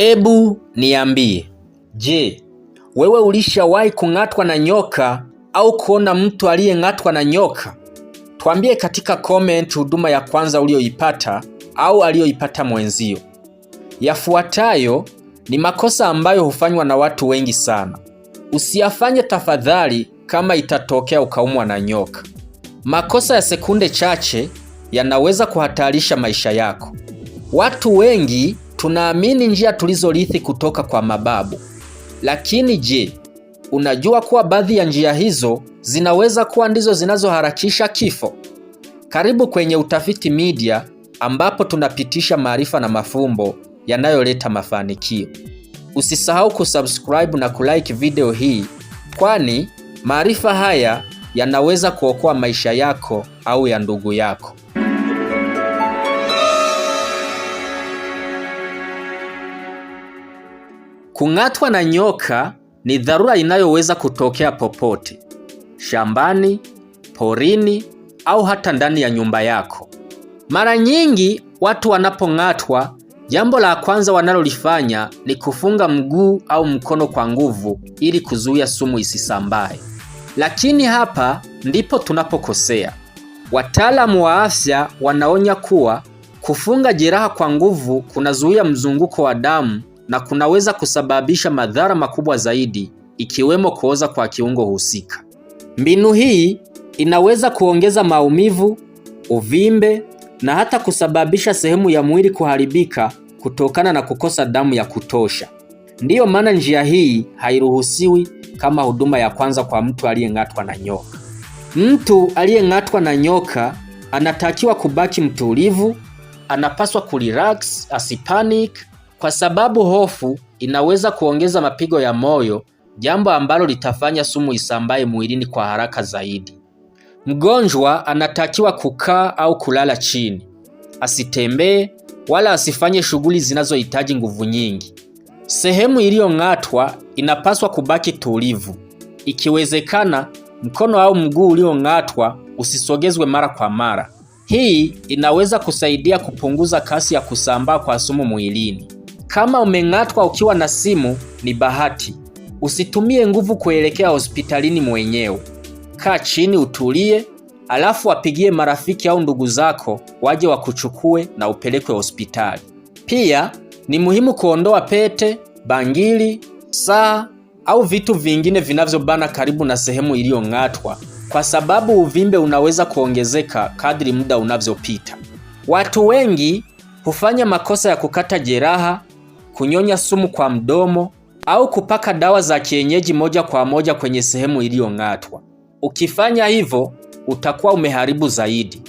Ebu niambie, je, wewe ulishawahi kung'atwa na nyoka au kuona mtu aliyeng'atwa na nyoka? Tuambie katika comment huduma ya kwanza uliyoipata au aliyoipata mwenzio. Yafuatayo ni makosa ambayo hufanywa na watu wengi sana. Usiyafanye tafadhali kama itatokea ukaumwa na nyoka. Makosa ya sekunde chache yanaweza kuhatarisha maisha yako. Watu wengi tunaamini njia tulizorithi kutoka kwa mababu. Lakini je, unajua kuwa baadhi ya njia hizo zinaweza kuwa ndizo zinazoharakisha kifo? Karibu kwenye Utafiti Media ambapo tunapitisha maarifa na mafumbo yanayoleta mafanikio. Usisahau kusubscribe na kulike video hii, kwani maarifa haya yanaweza kuokoa maisha yako au ya ndugu yako. Kung'atwa na nyoka ni dharura inayoweza kutokea popote, shambani, porini au hata ndani ya nyumba yako. Mara nyingi watu wanapong'atwa, jambo la kwanza wanalolifanya ni kufunga mguu au mkono kwa nguvu ili kuzuia sumu isisambae. Lakini hapa ndipo tunapokosea. Wataalamu wa afya wanaonya kuwa kufunga jeraha kwa nguvu kunazuia mzunguko wa damu na kunaweza kusababisha madhara makubwa zaidi ikiwemo kuoza kwa kiungo husika. Mbinu hii inaweza kuongeza maumivu, uvimbe na hata kusababisha sehemu ya mwili kuharibika kutokana na kukosa damu ya kutosha. Ndiyo maana njia hii hairuhusiwi kama huduma ya kwanza kwa mtu aliyeng'atwa na nyoka. Mtu aliyeng'atwa na nyoka anatakiwa kubaki mtulivu, anapaswa kurelax, asipanic kwa sababu hofu inaweza kuongeza mapigo ya moyo, jambo ambalo litafanya sumu isambae mwilini kwa haraka zaidi. Mgonjwa anatakiwa kukaa au kulala chini, asitembee wala asifanye shughuli zinazohitaji nguvu nyingi. Sehemu iliyong'atwa inapaswa kubaki tulivu. Ikiwezekana, mkono au mguu uliong'atwa usisogezwe mara kwa mara. Hii inaweza kusaidia kupunguza kasi ya kusambaa kwa sumu mwilini. Kama umeng'atwa ukiwa na simu, ni bahati. Usitumie nguvu kuelekea hospitalini mwenyewe. Kaa chini utulie, alafu wapigie marafiki au ndugu zako waje wakuchukue na upelekwe hospitali. Pia ni muhimu kuondoa pete, bangili, saa au vitu vingine vinavyobana karibu na sehemu iliyong'atwa, kwa sababu uvimbe unaweza kuongezeka kadri muda unavyopita. Watu wengi hufanya makosa ya kukata jeraha, kunyonya sumu kwa mdomo au kupaka dawa za kienyeji moja kwa moja kwenye sehemu iliyong'atwa. Ukifanya hivyo, utakuwa umeharibu zaidi.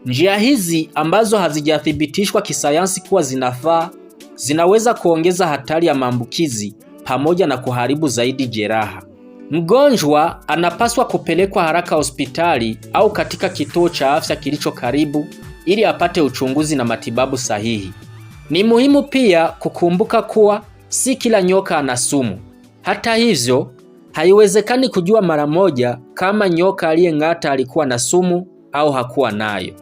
Njia hizi ambazo hazijathibitishwa kisayansi kuwa zinafaa, zinaweza kuongeza hatari ya maambukizi pamoja na kuharibu zaidi jeraha. Mgonjwa anapaswa kupelekwa haraka hospitali au katika kituo cha afya kilicho karibu ili apate uchunguzi na matibabu sahihi. Ni muhimu pia kukumbuka kuwa si kila nyoka ana sumu. Hata hivyo, haiwezekani kujua mara moja kama nyoka aliyeng'ata alikuwa na sumu au hakuwa nayo.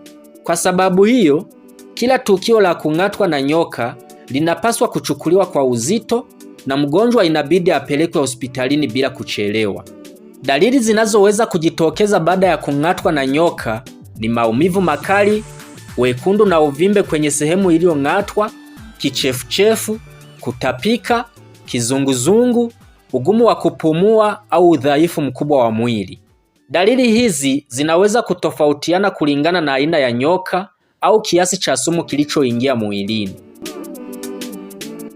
Kwa sababu hiyo, kila tukio la kung'atwa na nyoka linapaswa kuchukuliwa kwa uzito na mgonjwa inabidi apelekwe hospitalini bila kuchelewa. Dalili zinazoweza kujitokeza baada ya kung'atwa na nyoka ni maumivu makali, wekundu na uvimbe kwenye sehemu iliyong'atwa, kichefuchefu, kutapika, kizunguzungu, ugumu wa kupumua au udhaifu mkubwa wa mwili. Dalili hizi zinaweza kutofautiana kulingana na aina ya nyoka au kiasi cha sumu kilichoingia mwilini.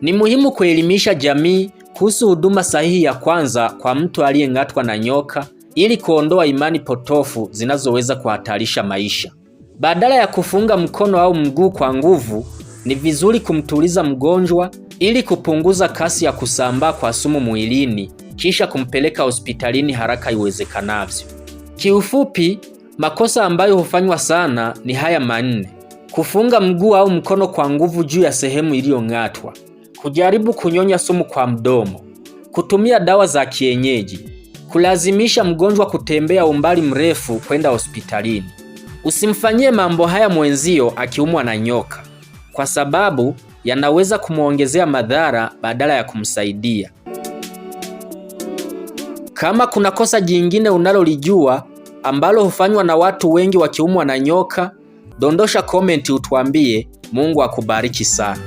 Ni muhimu kuelimisha jamii kuhusu huduma sahihi ya kwanza kwa mtu aliyeng'atwa na nyoka ili kuondoa imani potofu zinazoweza kuhatarisha maisha. Badala ya kufunga mkono au mguu kwa nguvu, ni vizuri kumtuliza mgonjwa ili kupunguza kasi ya kusambaa kwa sumu mwilini, kisha kumpeleka hospitalini haraka iwezekanavyo. Kiufupi, makosa ambayo hufanywa sana ni haya manne: kufunga mguu au mkono kwa nguvu juu ya sehemu iliyong'atwa, kujaribu kunyonya sumu kwa mdomo, kutumia dawa za kienyeji, kulazimisha mgonjwa kutembea umbali mrefu kwenda hospitalini. Usimfanyie mambo haya mwenzio akiumwa na nyoka, kwa sababu yanaweza kumwongezea madhara badala ya kumsaidia. Kama kuna kosa jingine unalolijua ambalo hufanywa na watu wengi wakiumwa na nyoka, dondosha komenti utuambie. Mungu akubariki sana.